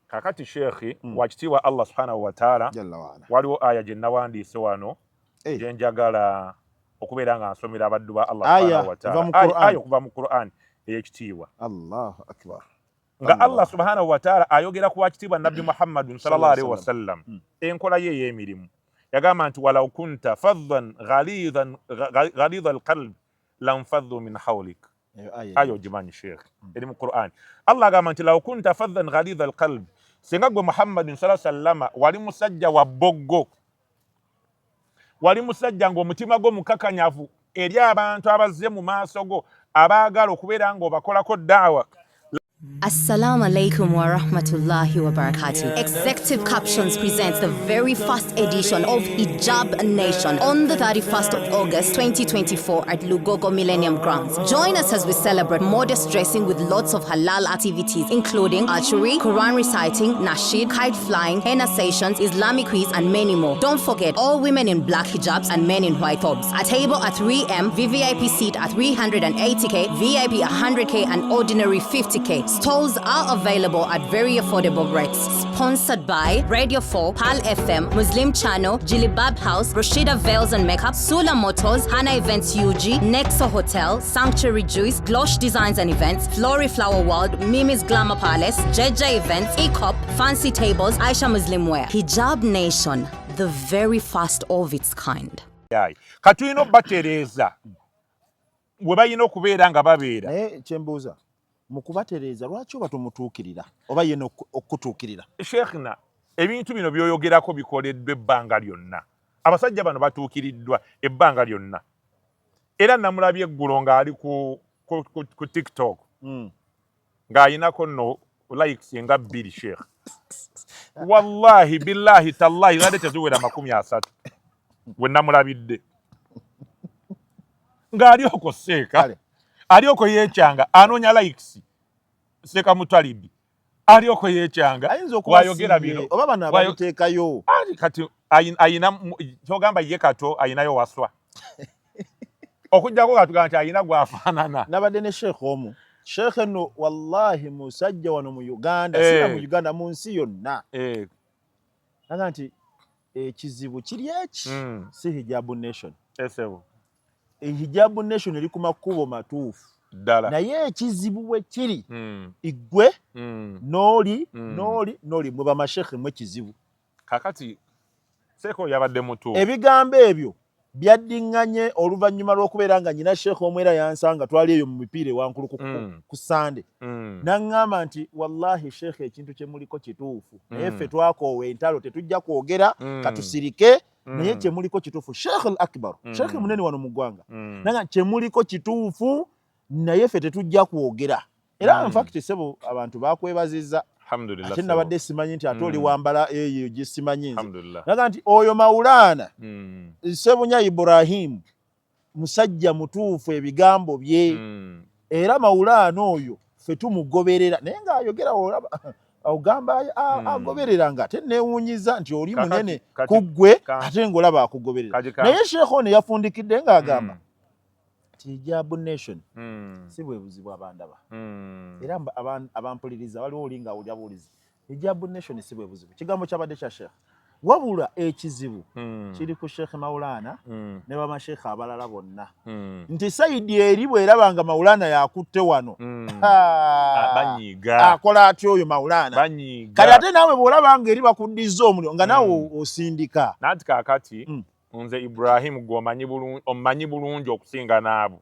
Kakati sheekhi, wakitiibwa Allah subhanahu wataala, waliwo aya gye nawandiise wano gye njagala okubeera nga nsomera abaddu ba Allah subhanahu wataala, aya okuva mu Quran ey'ekitiibwa. Allahu akbar! Nga Allah subhanahu wataala ayogera ku wakitiibwa Nabbi Muhammadun sallallahu alaihi wasallam, enkola ye ey'emirimu, yagamba nti walau kunta faddan ghalidha alqalb lanfaddu min hawlik. Aya ogimanyi sheekh, eri mu Quran. Allah agamba nti law kunta faddan ghalidha alqalb, singa gwe Muhammadin sala sallama wali musajja wa bboggo, wali musajja ng'omutima gwo mukakanyavu eri abantu abazze mu maaso go abaagala okubeera ng'obakolako daawa. Assalamu alaikum wa rahmatullahi wa barakatuh. Executive Captions presents the very first edition of Hijab Nation on the 31st of August 2024 at Lugogo Millennium Grounds. Join us as we celebrate modest dressing with lots of halal activities, including archery, Quran reciting, nasheed, kite flying, henna sessions, Islamic quiz, and many more. Don't forget, all women in black hijabs and men in white thobes. A table at 3M, VVIP seat at 380K, VIP 100K, and ordinary 50K. Stalls are available at very affordable rates. Sponsored by Radio 4, PAL FM, Muslim Channel, Jilibab House, Rashida Veils and Makeup, Sula Motors, Hana Events UG, Nexo Hotel, Sanctuary Juice, Glosh Designs and Events, Flory Flower World, Mimi's Glamour Palace, JJ Events, Ecop, Fancy Tables, Aisha Muslim Wear. Hijab Nation, the very first of its kind. Katulina obatereeza we balina okubeera nga babeera. Naye kyembuuza, mu kubatereeza lwaki oba tomutuukirira oba ye okutuukirira? Sheekhna, ebintu bino byoyogerako bikoleddwa ebbanga lyonna. Abasajja bano batuukiriddwa ebbanga lyonna, era namulabye eggulo ng'ali ku TikTok ng'ayinako nno likes nga 2, sheekh. Wallahi billahi tallahi, zadde teziwera 30 we namulabidde ng'ali okwo seeka, ali okwo yeekyanga anoonya likes. Seeka Mutalibi ali okwo yeekyanga wayogera bino. Oba bano ababiteekayo. Kati ayina kyogamba ye kato ayinayo waswa okujjako katugamba nti ayina gwafaanana. Nabadde ne sheekh omu, sheekh eno wallahi musajja wano mu Uganda, sina mu Uganda, mu nsi yonna, aga nti ekizibu kiri eki, si Hijabu Nation. Hijabu Nation eri ku makubo matuufu. Ddala. Naye ekizibu bwe kiri, igwe n'oli n'oli n'oli mwe bamashekhe mwe kizibu. Kakati seeko yabadde mutuufu. Ebigambo ebyo byaddiŋŋanye oluvannyuma lw'okubeera nga nyina sheekh omu era yansanga twali eyo mu mipiira ewankulu ku Sande, naŋŋamba nti wallahi sheekh, ekintu kye muliko kituufu, naye ffe twakoowa entalo, tetujja kwogera, katusirike, naye kyemuliko kituufu. Sheekh al akbar, sheekh munene wano mu ggwanga, naga kyemuliko kituufu, naye ffe tetujja kwogera. Era in fact sebo abantu bakwebazizza, ate nabadde simanyi nti ate oli wambala eyo gye simanyi nze. Naga nti oyo Maulana Sebunya Ibrahimu musajja mutuufu ebigambo bye, era Maulana oyo ffe tumugoberera, naye ng'ayogera olaba ogamba agoberera, nga ate neewuunyiza nti oli munene ku ggwe ate ng'olaba akugoberera. Naye sheekh ono yafundikidde ng'agamba nti Hijabu Nation si bwe buzibu abandaba era abampuliriza, waliwo oli nga awulira buwulizi. Hijabu Nation si bwe buzibu, kigambo kyabadde kya sheekh, wabula ekizibu kiri ku Sheekh Maulana ne bamashekhe abalala bonna, nti side eri bweraba nga Maulana yakutte wano, akola atya oyo Maulana? Kale ate naawe bw'olaba nga eri bakuddiza omuliro nga naawe osindika. Nanti kaakati nze Ibrahimu gwe omanyi bulungi okusinga n'abo.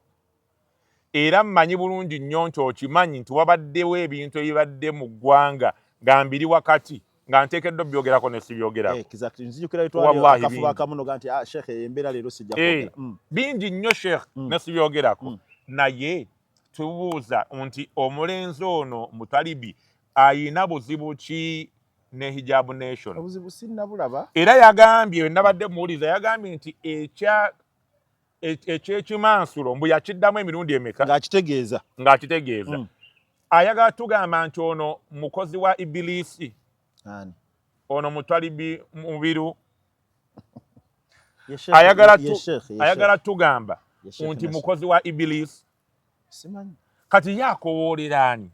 Era mmanyi bulungi nnyo nti okimanyi nti wabaddewo ebintu ebibadde mu ggwanga nga mbiri wakati nga nteekeddwa obyogerako ne sibyogerako. Eh, nzijukira twali akafuba kamuno ga nti ah, Sheikh, embeera leero sijja eh, kwogera. Bingi nnyo Sheikh ne sibyogerako. Naye tubuuza nti omulenzi ono Mutalibi ayina buzibu ki ne Hijab Nation? Obuzibu sinnabulaba. Era yagambye, nabadde muwuliza, yagambye nti ekya ekyekimansulo mbu yakiddamu emirundi emeka. Ng'akitegeeza. Ng'akitegeeza. Ayagala tugamba nti ono mukozi wa Ibilisi. Ani? Ono Mutalibi Mubiru ayagala ayagala tugamba nti mukozi wa Ibilisi. Simanyi. Kati ye akowoolera ani?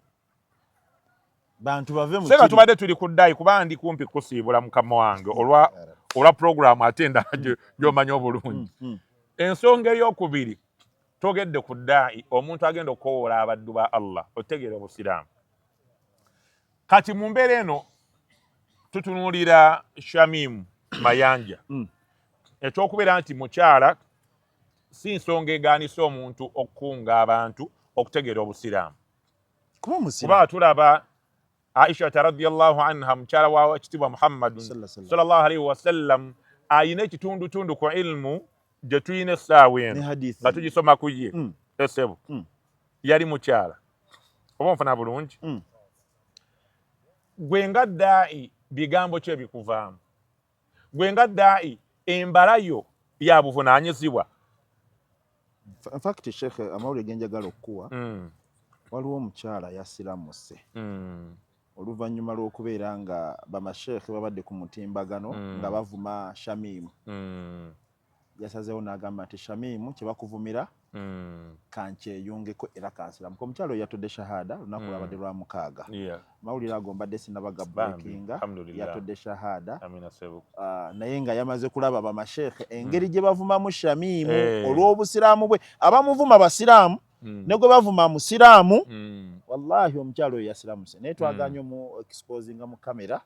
Bantu bave mu seka. Tubadde tuli ku ddayi kuba ndi kumpi kusiibula mukama wange olwa programu ate endala gy'omanyi obulungi. Ensonga eyokubiri, togedde ku ddayi, omuntu agenda okukowoola abaddu ba Allah otegeera obusiraamu. Kati mu mbeera eno tutunuulira Shamimu Mayanja. Ekyokubeera nti mukyala si nsonga egaanisa omuntu okukunga abantu okutegeera obusiraamu, kuba tulaba Aishata radiyallahu anha, mukyala wa kitibwa Muhammadun sallallahu alaihi wasallam, ayina ekitundutundu ku ilmu gye tulina essaawa eno nga tugisoma ku ye. Esebo yali mukyala, oba onfuna bulungi? Gwe nga daayi, bigambo ki ebikuvaamu? Gwe nga daayi, embalayo ya buvunaanyizibwa? In fact, Sheikh, amawulire genjagala okukuwa, waliwo omukyala yasiramuse oluvannyuma lw'okubeera nga bamasheekhe babadde ku mutimbagano nga bavuma Shamimu. Yasazeewo n'agamba nti, "Shamimu, kye bakuvumira kankyeyungeko era kansiramuka." Omukyala oyo yatodde shahada lunaku lwabadde lwa mukaaga. Mawulire ago mbadde sinaba breakinga. Alhamdulillah. Yatodde shahada. Amina sebo. Ah, naye nga yamaze kulaba bamasheekhe engeri gye bavumamu Shamimu olw'obusiraamu bwe. Abamuvuma basiraamu, ne gwe bavuma musiraamu. Wallahi, omukyala oyo yasiramuse, naye twaganye omu exposinga mu kamera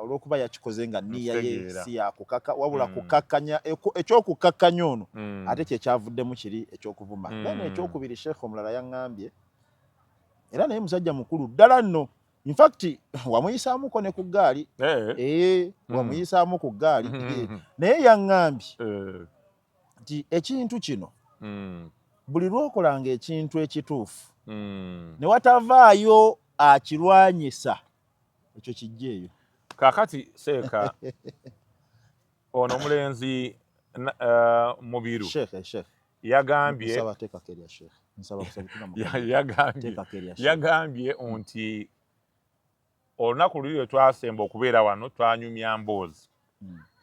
olw'okuba yakikoze nga niya ye Nkitegeera. si yakukaka, wabula kukakkanya ekyokukakkanya ono ate kyekyavuddemu kiri ekyokuvuma. Then ekyokubiri, sheekh omulala yaŋŋambye, era naye musajja mukulu ddala nno, infact wamuyisaamuko ne ku ggaali. Ee, wamuyisaamu ku ggaali. Naye yaŋŋambye nti ekintu kino, buli lw'okolanga ekintu ekituufu ne watavaayo akirwanyisa, ekyo kijjeeyo. Kakati seeka, ono omulenzi Mubiru Sheekh, sheekh, yagambye nsaba teekako erya sheekh, nsaba kusaba. Yagambye Teekako erya sheekh. Yagambye nti olunaku luli lwe twasemba okubeera wano twanyumya mboozi.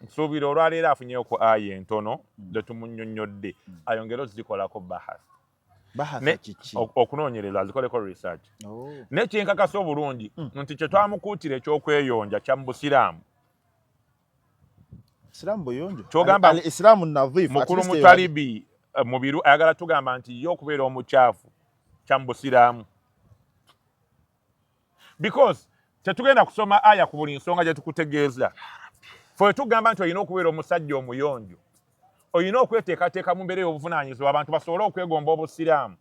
Nsuubira olwaleero afunyeyo ku aya entono ze tumunnyonnyodde, ayongere ozikolako bahath. Bahatha kiki? Okunoonyereza, azikoleko research. Oh. Naye kyenkakasa obulungi nti kye twamukuutira ekyokweyonja kya mu busiraamu. Isiraamu buyonjo. Ky'ogamba- Isiraamu nadhifu. Mukulu Mutalibi Mubiru ayagala tugamba nti ye okubeera omukyafu kya mu busiraamu, because tetugenda kusoma aya ku buli nsonga gye tukutegeeza. Fe tugamba nti olina okubeera omusajja omuyonjo, olina okweteekateeka mu mbeera ey'obuvunaanyizibwa, abantu basobole okwegomba obusiraamu,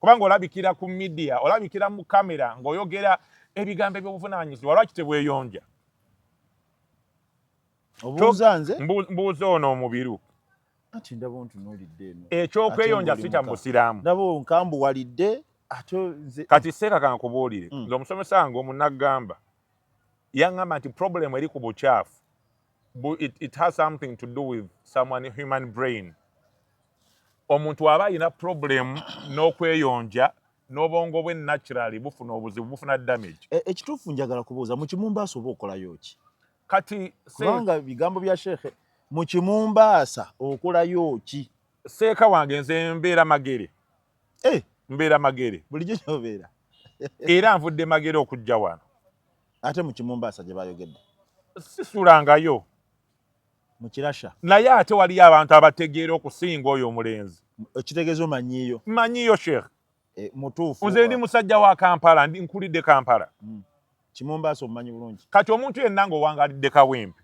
kubanga olabikira ku media, olabikira mu kamera ng'oyogera ebigambo ebyobuvunaanyizibwa. Lwaki tebweyonja? Obuuza nze? Mbuuza ono omubiru. Ati ndaba ontunuulidde eno. Ekyokweyonja Ate si kya ng'oli muka. busiraamu? Ndaba onkambuwalidde ate nze. Kati seeka, kankubuulire. Nze omusomesa wange omunagamba yaŋŋamba nti problem eri ku bukyafu it has something to do with someone human brain. Omuntu aba alina problem n'okweyonja, n'obwongo bwe naturally bufuna obuzibu, bufuna damage. Ekituufu njagala kubuuza, mu Kimumbaasa oba okolayo ki? Kati Kubanga bigambo bya sheekhe, mu Kimumbaasa okolayo ki? Seeka wange, nze mbeera Magere. Eh, Mbeera Magere. Bulijjo kyobeera? Era nvudde Magere okujja wano. Ate mu Kimumbaasa gye bayogedde? Sisulangayo. Mu Kirasha? Naye ate waliyo abantu abategeera okusinga oyo omulenzi. Ekitegeeza omanyiiyo? Manyiyo, sheekh. Mutuufu? Nze ndi musajja wa Kampala, ndi nkulidde Kampala. Kimumbaasa omumanyi bulungi? Kati omuntu yenna ng'owangalidde Kawempe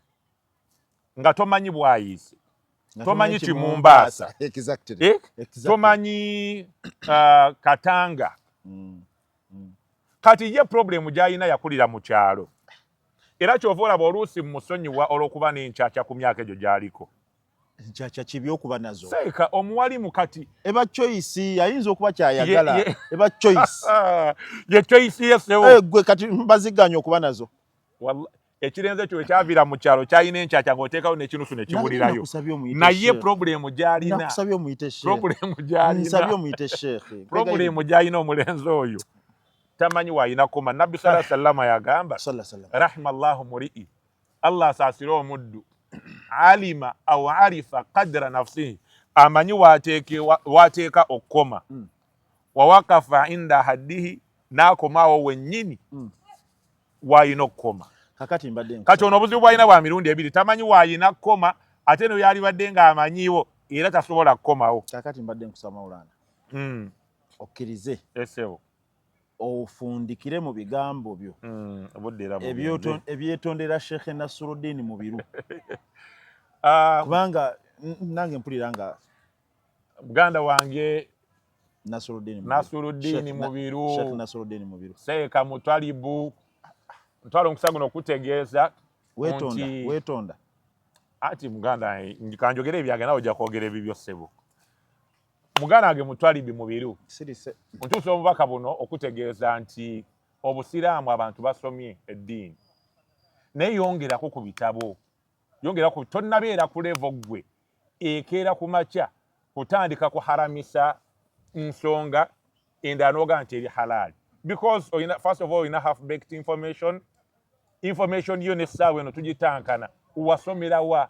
nga tomanyi bwayiise. Tomanyi Kimumbaasa, eh? Tomanyi Katanga. Kati ye problem gy'alina, yakulira mu kyalo, era kyova olaba oluusi musonyiwa olw'okuba n'enkyakya ku myaka egyo gy'aliko. Nkyakya kibi okuba nazo. Seeka omuwalimu kati eba choice, ayinza okuba kyayagala, eba choice. Ye choice yesewo. Eh, gwe kati mbaziganya okuba nazo. Ekirenzi ekyo ekyaviira mu kyalo kyalina enkyakya ng'oteekawo n'ekinusu nekiwulirayo, naye problem gy'alina, problem gy'alina, omulenzi oyo tamanyi waalina koma. Nabbi sala sallama yagamba, rahima llahu muri'i, Allah asaasire omuddu, alima au arifa qadra nafsihi, amanyi wateeka okukoma, wawakafa inda haddihi, n'akomaawo wennyini waalina okukoma. Kakati mbadde Kati ono obuzibu bwalina bwa mirundi ebiri: tamanyi waayina kukoma, ate no yalibadde ng'amanyiwo era tasobola kukomawo. Kakati mbadde nkusaba, Maulana, okkirize esebo ofundikire mu bigambo byo obudde era ebyetondera Sheekhe Nassuruddin Mubiru, kubanga nange mpulira nga Muganda wange Nassuruddin. Nassuruddin Mubiru. Sheikh Nassuruddin Mubiru. Seeka Mutwalibu, ntwala omukisa guno okutegeeza Weetonda, weetonda. Ati muganda, kanjogere ebyange, nawe ojja kwogera ebibyo, ssebo. Muganda wange Mutwalibi Mubiru, Sirise. ntuusa obubaka buno okutegeeza nti obusiraamu, abantu basomye eddiini, naye yongerako ku bitabo, yongerako. Tonnabeera ku level ggwe ekeera ku makya kutandika kuharamisa nsonga endala n'ogamba nti eri halaali, because oyina, first of all, oyina half baked information. Information yo n'essaawa eno tugitankana, wasomerawa?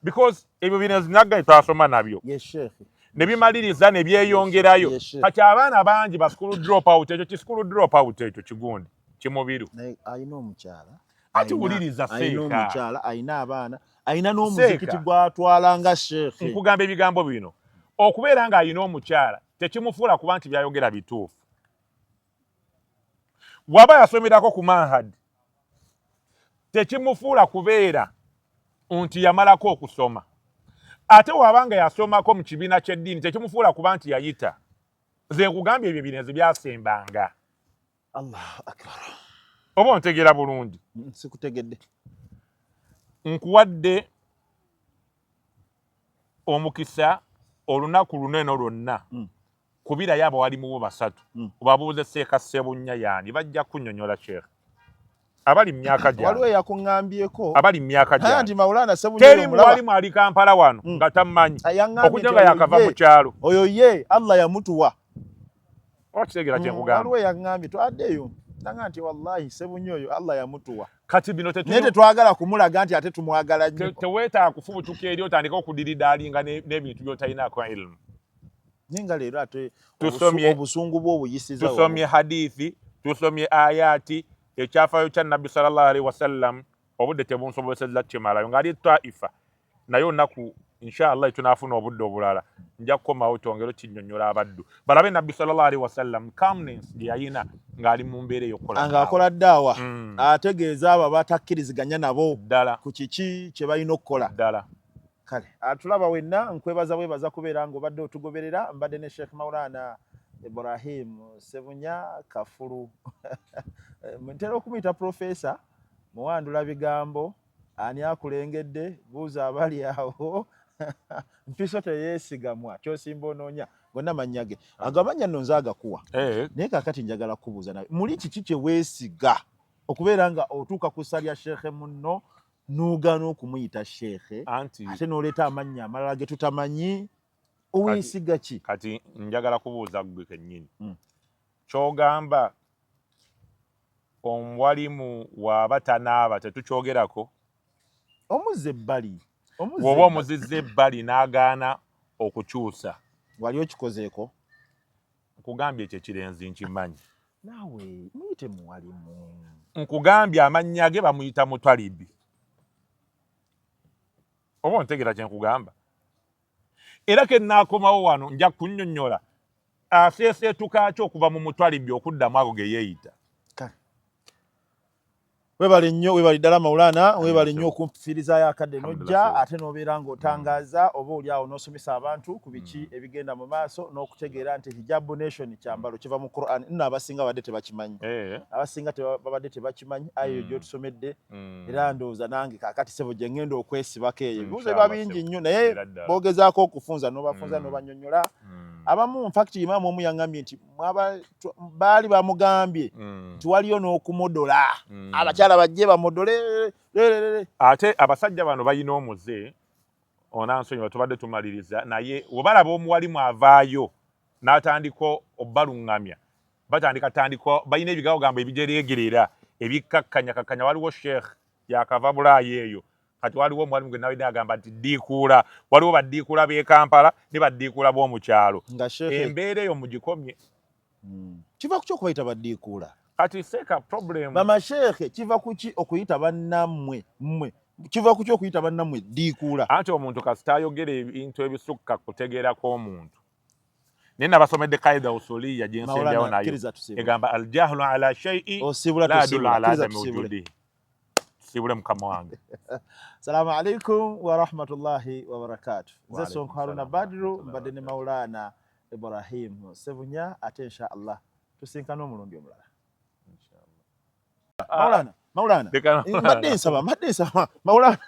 Because ebyo bino nagga twasoma nabyo Ye Sheikh. Ne bimaliriza ne byeyongerayo. Ye Sheikh. Kati abaana bangi ba school drop out, ekyo ki school drop out, ekyo kigundi kimubiru. Naye alina omukyala. Ati wuliriza, Alina Seeka. omukyala, alina abaana, alina n'omuzikiti Seeka. gw'atwala nga sheekhe. Nkugamba ebigambo bino, okubeera ng'alina omukyala tekimufuula kuba nti byayogera bituufu. Waba yasomerako ku manhad tekimufuula kubeera nti yamalako okusoma. Ate waba nga yasomako mu kibiina ky'eddiini tekimufuula kuba nti yayita. Nze nkugambye, ebyo birenzi byasembanga. Allahu akbar. Oba ontegeera bulungi? Sikutegedde. Nkuwadde omukisa olunaku lunene lwonna, kubirayo abawalimu bo basatu, obabuuze Seeka Sebunnya yaani, bajja kunnyonnyola. Sheekh abali mu myaka Waliwo gyange, eyakuŋŋambyeko abali mu myaka nti gyange, Maulana Sebunnya teri omulaba. muwalimu ali Kampala wano nga tammanyi, Yaŋŋambye okujja nti nga oyo yakava ye- mu kyalo. Oyo ye Allah yamutuwa. Oba kitegeera kyenkugamba? Waliwo eyaŋŋambye, twaddeeyo nanga nti wallahi Sebunnya oyo Allah yamutuwa, Kati bino naye tetwagala kumulaga nti ate tumwagala nnyo. Teweetaaga kufubutuka eri otandika okudiridaalinga n'ebintu by'otalinaako ilmu. Naye nga leero ate obusungu bwe obuyisiza. Tusomye hadithi, tusomye ayati, ekyafaayo kya Nabbi sallallahu alaihi wasallam. Obudde tebunsobosezza kimalayo ng'ali Taifa, naye olunaku inshallah tunaafuna obudde obulala nja kukomawo twongere kinnyonnyola abaddu balabe Nabbi sallallahu alaihi wasallam calmness gye yayina ng'ali mu mbeera ey'okukola. Ng'akola ddaawa, ategeeza abo abatakkiriziganya nabo Ddala. ku kiki kye balina okukola. Ddala. Kale atulaba wenna, nkwebaza bwebaza kubeera ng'obadde otugoberera. Mbadde ne Sheikh Maulana Ibrahim Sebunya Kafulu, ntera okumuyita Profesa Muwandula Bigambo. Ani akulengedde? Buuza abali awo. Mpiso teyeesigamwa, kyosimba onoonya gonna mannya ge. Ago amannya nno nze agakuwa. Naye kaakati njagala kubuuza nawe, muli kiki kye weesiga okubeera nga otuuka ku ssa lya sheekhe munno n'ogaana okumuyita sheekhe, Anti ate n'oleeta amannya amalala ge tutamanyi? Oweesiga ki? Kati njagala kubuuza ggwe kennyini, kyogamba omuwalimu waaba tanaaba tetukyogerako? Omuzza ebbali. Omuzza Bw'oba ebbali. Omuzizza ebbali n'agaana okukyusa. Wali okikozeeko? Nkugambye, ekyo ekirenzi nkimanyi. Naawe muyite muwalimu. Nkugambye amannya ge bamuyita Mutwalibi. Oba ontegeera kye nkugamba? Era ke nnaakomawo wano nja kunnyonnyola aseeseetuka ki okuva mu Mutwalibi okuddamu ago ge yeeyita. Kale. Webale nnyo, webale ddala Maulana, webale nnyo okunfiirizaayo akadde n'ojja ate n'obeera ng'otangaaza oba oli awo n'osomesa abantu ku biki ebigenda mu maaso n'okutegeera nti Hijab Nation kyambalo kiva mu Quran. Nno abasinga babadde tebakimanyi. Abasinga babadde tebakimanyi ayo gy'otusomedde era ndowooza nange kaakati ssebo gye ŋŋenda okwesibako eyo. Ebibuuzo biba bingi nnyo naye boogezaako okufunza n'obafunza n'obannyonnyola. Abamu in fact imaamu omu yaŋŋambye nti baali bamugambye nti waliyo n'okumodola abakyala bajje bamodole. Ate abasajja bano balina omuze, onansonyiwa tubadde tumaliriza, naye webalaba omuwalimu avaayo n'atandika obbaluŋŋamya, batandika tandika balina ebigambo gamba ebijereegerera ebikkakkanya kakkanya. Waliwo sheikh yakava Bulaayi eyo, kati waliwo omuwalimu gwe nawedde agamba nti ddiikuula, waliwo baddiikuula b'e Kampala ne baddiikuula b'omu kyalo. Embeera eyo mugikomye. Kiva ku ki okubayita baddiikuula? Kati seeka problem. Bamasheekhe, kiva ku ki okuyita bannammwe, mmwe kiva ku ki okuyita bannammwe ddiikuula? Anti omuntu kasita ayogera ebintu ebisukka kutegeera kw'omuntu, naye nabasomedde kaida usuliya gyensembyawo nayo egamba aljahlu ala shaii la yadullu ala adami wujudihi. Tusibule, mukama wange. Salamu alaikum warahmatullahi wabarakatu. Nze Sonko Haruna Badru, mbadde ne Maulana Ibrahim Sebunya, ate insha Allah tusinkana omulundi omulala. Maulana, Maulana, mbadde nsaba Maulana.